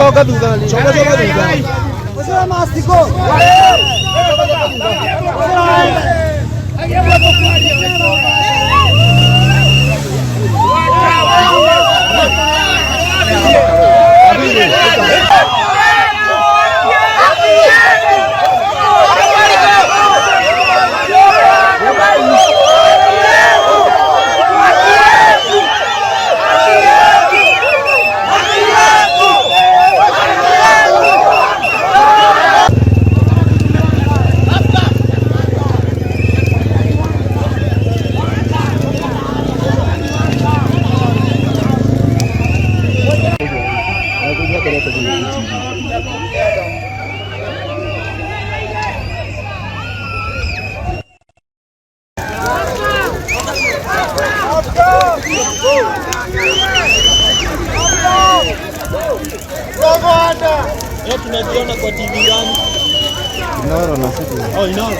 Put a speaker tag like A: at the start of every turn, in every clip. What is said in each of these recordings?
A: Coca thutha, coka coka thutha.
B: Tunajiona kwa TV gani?
A: Inoro na Citizen.
B: Oh, Inoro.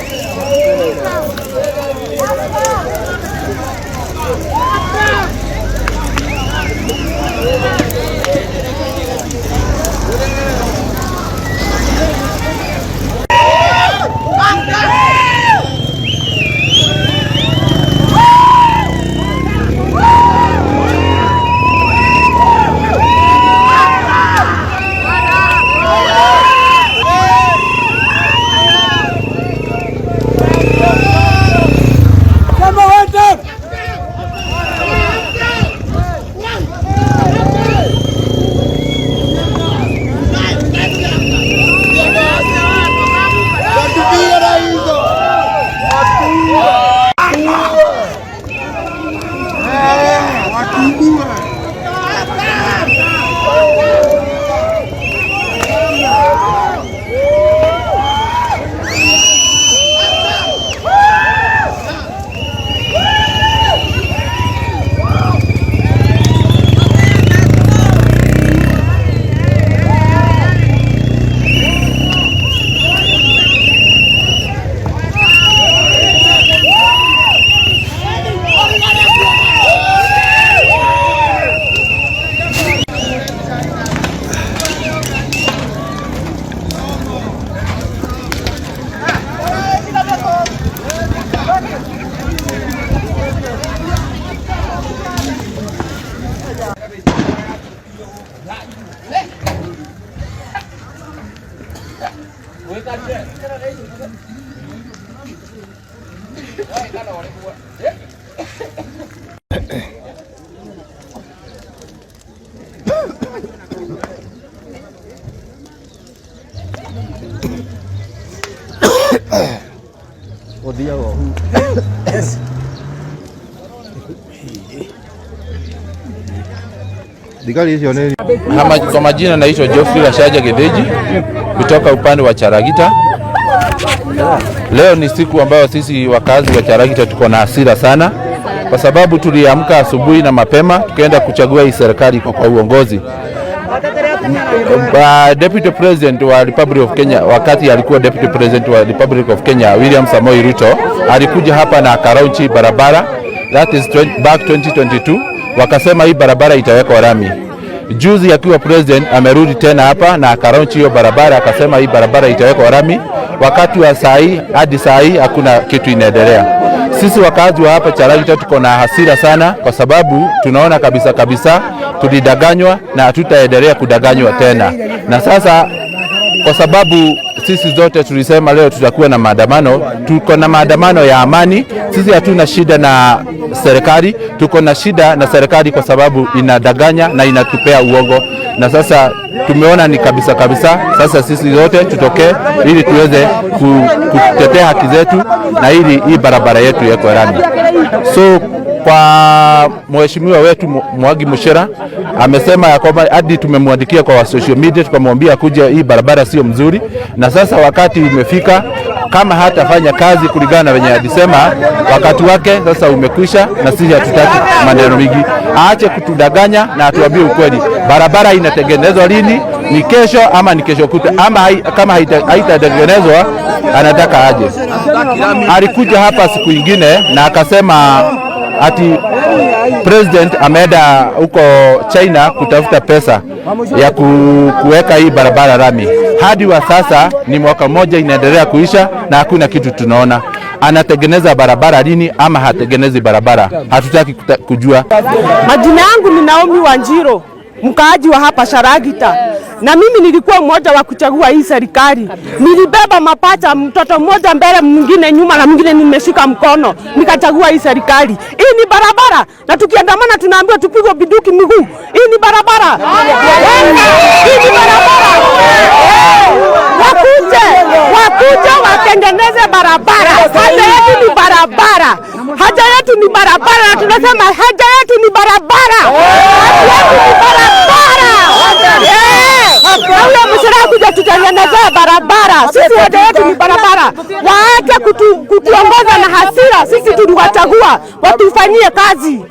A: Gũthiaga ũũ. Thigari icio nĩ
C: Kwa majina naitwa Geoffrey Rashaja Githiji kutoka upande wa Charagita. Leo ni siku ambayo sisi wakazi wa Charagita tuko na hasira sana, kwa sababu tuliamka asubuhi na mapema tukaenda kuchagua hii serikali kwa uongozi. Deputy President wa Republic of Kenya, wakati alikuwa Deputy President wa Republic of Kenya William Samoei Ruto alikuja hapa na akalaunch barabara, that is back 2022, wakasema hii barabara itawekwa lami. Juzi akiwa president amerudi tena hapa na akalaunch hiyo barabara, akasema hii barabara itawekwa lami. Wakati wa saa hii hadi saa hii hakuna kitu inaendelea. Sisi wakazi wa hapa Charagita tuko na hasira sana, kwa sababu tunaona kabisa kabisa tulidanganywa na hatutaendelea kudanganywa tena. Na sasa kwa sababu sisi zote tulisema leo tutakuwa na maandamano, tuko na maandamano ya amani. Sisi hatuna shida na serikali, tuko na shida na serikali kwa sababu inadanganya na inatupea uongo, na sasa tumeona ni kabisa kabisa, sasa sisi zote tutokee ili tuweze kutetea haki zetu na ili hii barabara yetu iwekwe lami. So Kwa mheshimiwa wetu Mwangi Muchira amesema ya kwamba hadi tumemwandikia kwa social media tukamwambia kuja, hii barabara sio mzuri, na sasa wakati imefika, kama hatafanya kazi kulingana na venye alisema, wakati wake sasa umekwisha, na sisi hatutaki maneno mingi. Aache kutudanganya na atuambie ukweli, barabara inatengenezwa lini? Ni kesho ama ni kesho kutwa? Ama kama haitatengenezwa anataka aje? Alikuja hapa siku ingine na akasema ati president ameenda huko China kutafuta pesa ya kuweka hii barabara lami. Hadi wa sasa ni mwaka mmoja inaendelea kuisha na hakuna kitu tunaona. Anatengeneza barabara lini ama hatengenezi barabara? Hatutaki kujua.
D: Majina yangu ni Naomi Wanjiro, mkaaji wa hapa Sharagita, na mimi nilikuwa mmoja wa kuchagua hii serikali. Nilibeba mapacha, mtoto mmoja mbele, mwingine nyuma, na mwingine nimeshika mkono, nikachagua hii serikali. Hii ni barabara, na tukiandamana tunaambiwa tupigwe bunduki miguu. Hii ni barabara, hii ni barabara. Wakuje watengeneze barabara. Haja yetu ni barabara, haja yetu ni barabara, na tunasema haja yetu ni barabara, haja yetu ni barabara. Na huyo mshirika kuja tutengenezee barabara. Sisi haja yetu ni barabara. Waache kutuongoza na hasira. Sisi tuliwachagua watufanyie kazi.